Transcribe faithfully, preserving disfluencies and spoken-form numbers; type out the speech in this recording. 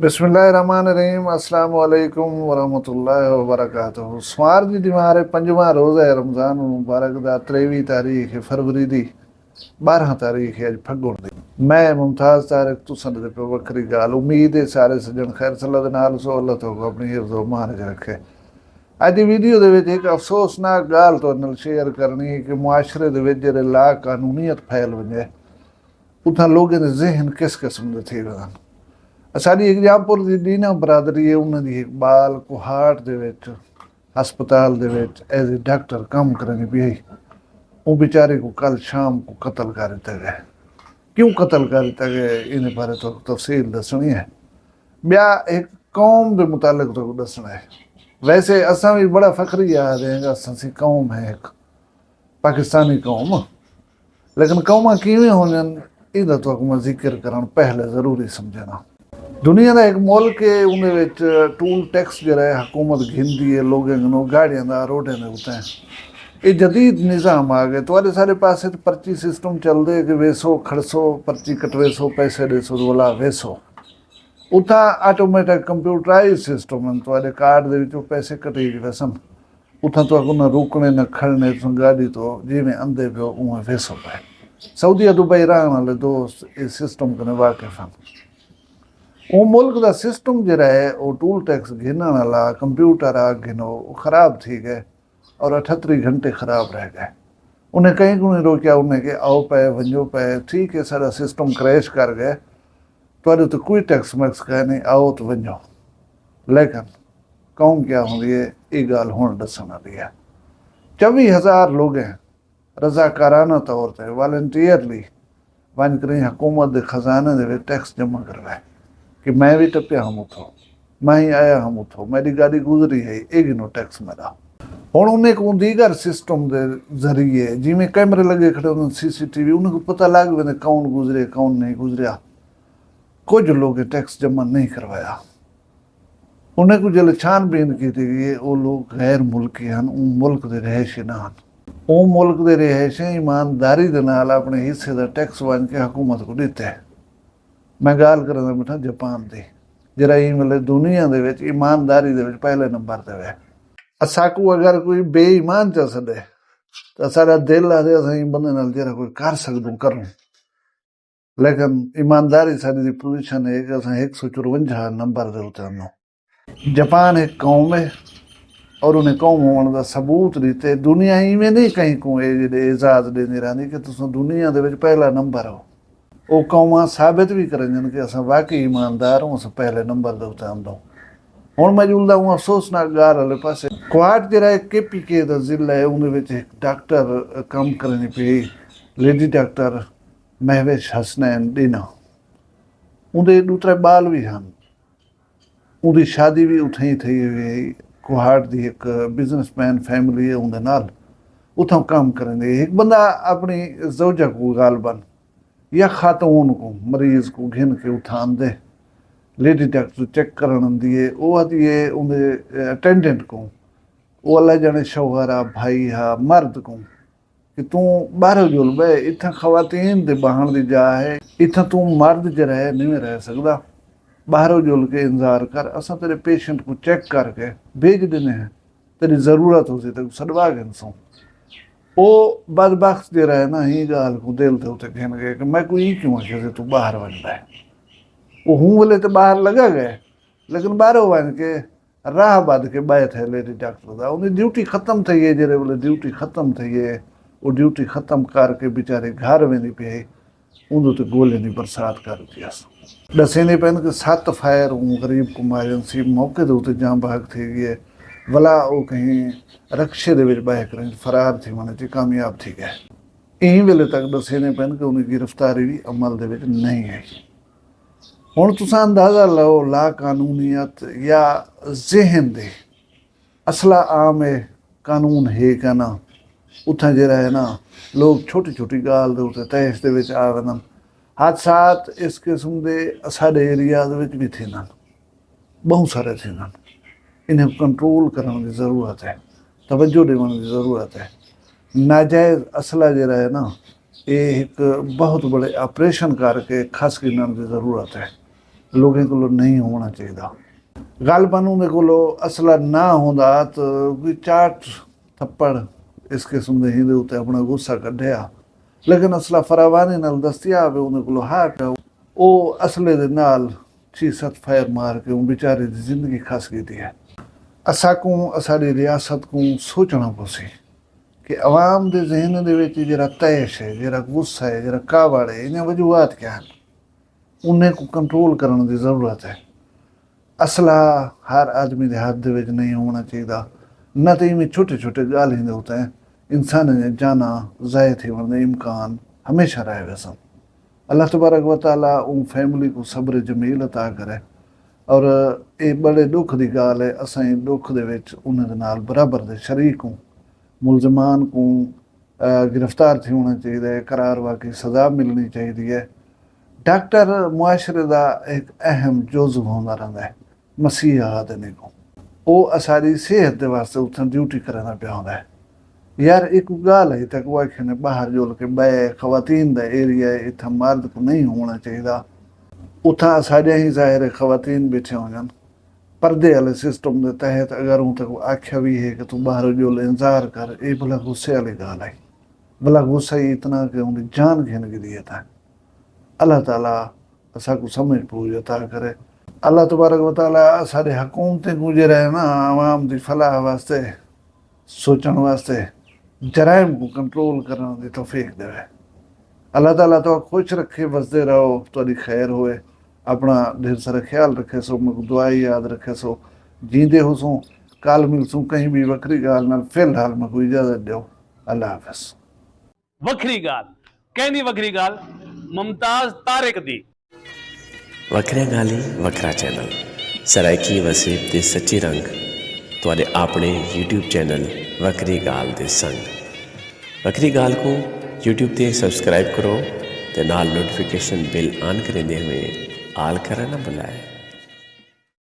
بسم اللہ الرحمن الرحیم۔ السلام علیکم ورحمۃ اللہ وبرکاتہ۔ سوار دی دیوار ہے، پنجواں روزہ ہے رمضان المبارک دا، تریوی تاریخ ہے فروری دی، بارہاں تاریخ ہے اج پھگن دی۔ میں ممتاز طارق، تساں دے پہ وکری گال۔ امید ہے سارے سجن خیر صلاح دے نال سو، اللہ تو اپنی حفظ و امان وچ رکھے۔ اج دی ویڈیو دے وچ ایک افسوسناک گال تو نال شیئر کرنی ہے کہ معاشرے دے وچ جڑے لا قانونیت پھیل ونجے، اتھاں لوگیں دے ذہن کس قسم دے تھی ودن۔ اساݙی ایگزامپل دی ڈینا برادری ہے، انہاں دی ہک ٻال کوہاٹ دے وچ ہسپتال دے وچ ایز اے ڈاکٹر کم کریندی پئی ہئی۔ اوں بیچاری کوں کل شام کوں قتل کر ݙتا ڳئے۔ کیوں قتل کر ݙتا ڳئے، ایندے بارے تہاکوں تفصیل ݙسݨی ہے۔ ٻیا ہک قوم دے متعلق تہاکوں ݙسݨا ہے۔ ویسے اساں وی بڑا فخری آہدے ہیں کہ اساں سی قوم ہے ہک، پاکستانی قوم۔ لیکن قوماں کیویں ہوندین، ایندا تہاکوں میں ذکر کرݨ پہلے ضروری سمجھینا۔ دنیا دا ہک ملک ہے، اوندے وچ ٹول ٹیکس جیڑھا ہے حکومت گھندی ہے لوگیں کنوں، گاڑیاں دا، روڈیں دے اتے۔ اے جدید نظام آ ڳئے۔ تہاݙے سارے پاسے تے پرچی سسٹم چلدے کہ ویسو، کھڑسو، پرچی کٹویسو، پیسے ݙیسو تے ولا ویسو۔ اتھاں آٹومیٹک کمپیوٹرائز سسٹم ہن، تہاݙے کارڈ دے وچوں پیسے کٹیج ویسن۔ اتھاں تہاکوں نہ رکݨے نہ کھڑݨے، تساں گاݙی توں جیویں اندے پیو اونویں ویسو پئے۔ سعودیہ، دبئی رہݨ والے دوست اے سسٹم کنیں واقف ہن۔ اوں ملک دا سسٹم جیڑھا ہے، او ٹول ٹیکس گھنݨ والا کمپیوٹر آ گھنو، او خراب تھی ڳئے اور اٹھتری گھنٹے خراب رہ ڳئے۔ انہیں کہیں کوں نہیں روکیا، انہیں کہ آؤ پئے، ونڄو پئے، ٹھیک ہے ساݙا سسٹم کریش کر ڳئے، تہاݙے تے کوئی ٹیکس میکس کائے نہیں، آؤ تے ونڄو۔ لیکن قوم کیا ہوندی ہے، اے ڳالھ ہݨ ݙسݨ والی ہے۔ چوی ہزار لوگیں رضاکارانہ طور تے، والنٹیئرلی، ونڄ کریں حکومت دے خزانے دے وچ ٹیکس جمع کروائے کہ میں وی ٹپیا ہم اتھوں، میں ہی آیا ہم اتھوں، میݙی گاݙی گزری ہے، اے گھنو ٹیکس میݙا۔ ہݨ انہیں کوں دیگر سسٹم دے ذریعے، جیویں کیمرے لڳے کھڑے ہوندن، سی سی ٹی وی، انہیں کوں پتہ لڳ ویندے کون گزرے، کون نہیں گزریا۔ کجھ لوگیں ٹیکس جمع نہیں کروایا۔ انہیں کوں جیلے چھان بین کیتی ڳئی ہے، او لوگ غیر ملکی ہن، اوں ملک دے رہائشی نہ ہن۔ اوں ملک دے رہائشیں ایمانداری دے نال اپݨے حصے دا ٹیکس ونڄ کے حکومت کوں ݙتے۔ میں ڳالھ کریندا ٻیٹھاں جاپان دی، جیڑھا ایں ویلے دنیا دے وچ ایمانداری دے وچ پہلے نمبر تے وے۔ اساکوں اگر کوئی بے ایمان چا سݙے، تاں ساݙا دل آہدے اساں ایں بندے نال جیڑھا کوئی کر سڳدوں کروں۔ لیکن ایمانداری ساݙی دی پوزیشن ہے کہ اساں ہک سو چرونجاہ نمبر دے اتے آندوں۔ جاپان ہک قوم ہے اور انہیں قوم ہووݨ دا ثبوت ݙتے۔ دنیا ایویں نہیں کہیں کوں اے جیڑھے اعزاز ݙیندی رہندی کہ تساں دنیا دے وچ پہلا نمبر ہو۔ او قوماں ثابت وی کرنجن کہ اساں واقعی ایماندار ہوں، اساں پہلے نمبر دے اتے آندوں۔ ہݨ میں ڄلدا ہوں افسوسناک ڳالھ والے پاسے۔ کوہاٹ جیڑھا ہے کے پی کے دا ضلع ہے، اوندے وچ ہک ڈاکٹر کم کریندی پئی، لیڈی ڈاکٹر مہوش حسنین ݙینا۔ اوندے ݙو ترے ٻال وی ہن۔ اوندی شادی وی اتھائیں تھئی ہوئی ہئی۔ کوہاٹ دی ہک بزنس مین فیملی ہے، اوندے نال اتھاں کم کریندے۔ ہک بندہ اپݨی زوجہ کوں غالباً یا خاتون کوں، مریض کوں گھن کے اتھاں آندے، لیڈی ڈاکٹر چیک کرݨ آندی ہے۔ او آہدی ہے اوندے اٹینڈنٹ کوں، او اللہ ڄاݨے شوہر ہا، بھائی ہا، مرد کوں، کہ توں ٻاہرو ڄل ٻہہ، اتھاں خواتین دے ٻہݨ دی جا ہے، اتھاں توں مرد جیڑھا ہے نویں رہ سڳدا، ٻاہرو ڄل کے انتظار کر، اساں تیݙے پیشنٹ کوں چیک کر کے بھیڄ ݙیندے ہیں، تیݙی ضرورت ہوسی تیکوں سݙوا گھنسوں۔ او بدبخت جیڑھا ہے نا، ایں ڳالھ کوں دل دے اتے گھن ڳئے کہ میکوں ایں کیوں آکھیا سی توں ٻاہر ونڄ ٻہہ۔ او ہوں ویلے تے ٻاہر لڳا ڳئے، لیکن ٻاہرو ونڄ کے راہ ٻدھ کے ٻہہ تھئے لیڈی ڈاکٹر دا۔ اوندی ڈیوٹی ختم تھئی ہے، جیڑھے ویلے ڈیوٹی ختم تھئی ہے، او ڈیوٹی ختم کر کے بیچاری گھر ویندی پئی ہے، اوندے اتے گولیاں دی برسات کر ݙتی ہس۔ ݙسیندے پئن کہ ست فائر اوں غریب کوں مارین سی، موقع دے اتے جاں بحق تھی ڳئی ہے، ولا او کہیں رکشے دے وچ ٻہہ کریں فرار تھیوݨ اچ کامیاب تھی ڳئے۔ ایں ویلے تک ݙسیندے پئن کہ اوندی گرفتاری وی عمل دے وچ نہیں آئی۔ ہݨ تساں اندازہ لو لا قانونیت یا ذہن دی اصلا عام ہے، قانون ہے کنا، اتھاں جیڑھا ہے نا، لوگ چھوٹی چھوٹی ڳالھ دے اتے تحش دے وچ آ ویندن۔ حادثات اس قسم دے اساݙے ایریاز وچ وی تھیندن، ٻہوں سارے تھیندن۔ انہیں کوں کنٹرول کرݨ دی ضرورت ہے، توجہ ݙیوݨ دی ضرورت ہے۔ ناجائز اسلحہ جیڑھا ہے نا، اے ہک بہت بڑے آپریشن کر کے کھس گھنݨ دی ضرورت ہے۔ لوگیں کولو نہیں ہووݨا چاہیدا۔ غالباً اوندے کولو اسلحہ نہ ہوندا تاں کوئی چاٹ تھپڑ اس قسم دے ہیندے اتے اپݨا غصہ کڈھیا، لیکن اسلحہ فراوانی نال دستیاب ہے، اوندے کولو ہا پیا۔ او اسلحے دے نال چھی ست فائر مار کے اوں بیچارے دی زندگی کھس گھدی ہے۔ اساکوں اساݙی ریاست کوں سوچݨا پوسی کہ عوام دے ذہن دے وچ جیڑھا طیش ہے، جیڑھا غصہ ہے، جیڑھا کاوڑ ہے، انہاں وجوہات کیا ہن؟ انہیں کوں کنٹرول کرݨ دی ضرورت ہے۔ اسلحہ ہر آدمی دے ہتھ دے وچ نہیں ہووݨا چاہیدا، نہ تاں ایویں چھوٹے چھوٹے ڳالھیں دے اتے انسانیں دیاں جاناں ضائع تھیوݨ دے امکان ہمیشہ رہ ویسن۔ اللہ تبارک و تعالیٰ اوں فیملی کوں صبر جمیل عطا کرے۔ اور اے بڑے ݙکھ دی ڳالھ ہے، اساں ایں ݙکھ دے وچ انہاں دے نال برابر دے شریک ہوں۔ ملزمان کوں، آ، گرفتار تھیوݨا چاہیدا ہے، قرار واقعی سزا ملݨی چاہیدی ہے۔ ڈاکٹر معاشرے دا ہک اہم جزو ہوندا رہندا ہے، مسیح آہدن ایکوں۔ او اساݙی صحت دے واسطے اتھاں ڈیوٹی کریندا پیا ہوندا ہے۔ یار، ایکوں ڳالھ ہے تاں کوں آکھے نے ٻاہر جل کے ٻہہ، خواتین دا ایریا ہے، اتھاں مرد کوں نہیں ہووݨا چاہیدا۔ اتھاں اساݙیاں ہی ظاہر ہے خواتین ٻیٹھیاں ہوندن۔ پردے آلے سسٹم دے تحت اگر اوں تاں کوں آکھیا وی ہے کہ توں ٻاہر جل، انظار کر، اے بھلا غصے آلی ڳالھ ہے۔ بھلا غصہ ہی اتنا کہ اوندی جان گھن گھدی ہے تاں۔ اللہ تعالیٰ اساکوں سمجھ بوجھ عطا کرے۔ اللہ تبارک و تعالیٰ اساݙے حکومتیں کوں جیڑھا ہے نا عوام دی فلاح واسطے سوچݨ واسطے جرائم کوں کنٹرول کرݨ دی توفیق ݙیوے۔ اللہ تعالیٰ تہاکوں خوش رکھے، وسدے رہو، تہاݙی خیر ہوئے۔ اپݨا ڈھیر سارا خیال رکھیسو، میکوں دعا یاد رکھیسو۔ جیندے ہوسوں، کل ملسوں کہیں ٻئی وکھری ڳالھ نال، فی الحال میکوں اجازت ݙیو۔ اللہ حافظ۔ وکھری ڳالھ۔ کیندی وکھری ڳالھ؟ ممتاز طارق دی۔ وکھریاں ڳالھیں، وکھرا چینل، سرائیکی وسیب دے سچے رنگ، تہاݙے آپݨے یوٹیوب چینل وکھری ڳالھ دے سنگ۔ وکھری ڳالھ کوں یوٹیوب تے سبسکرائب کرو تے نال نوٹیفیکیشن بیل آن کریندے ہوئیں آل کرݨ نہ بھلائے۔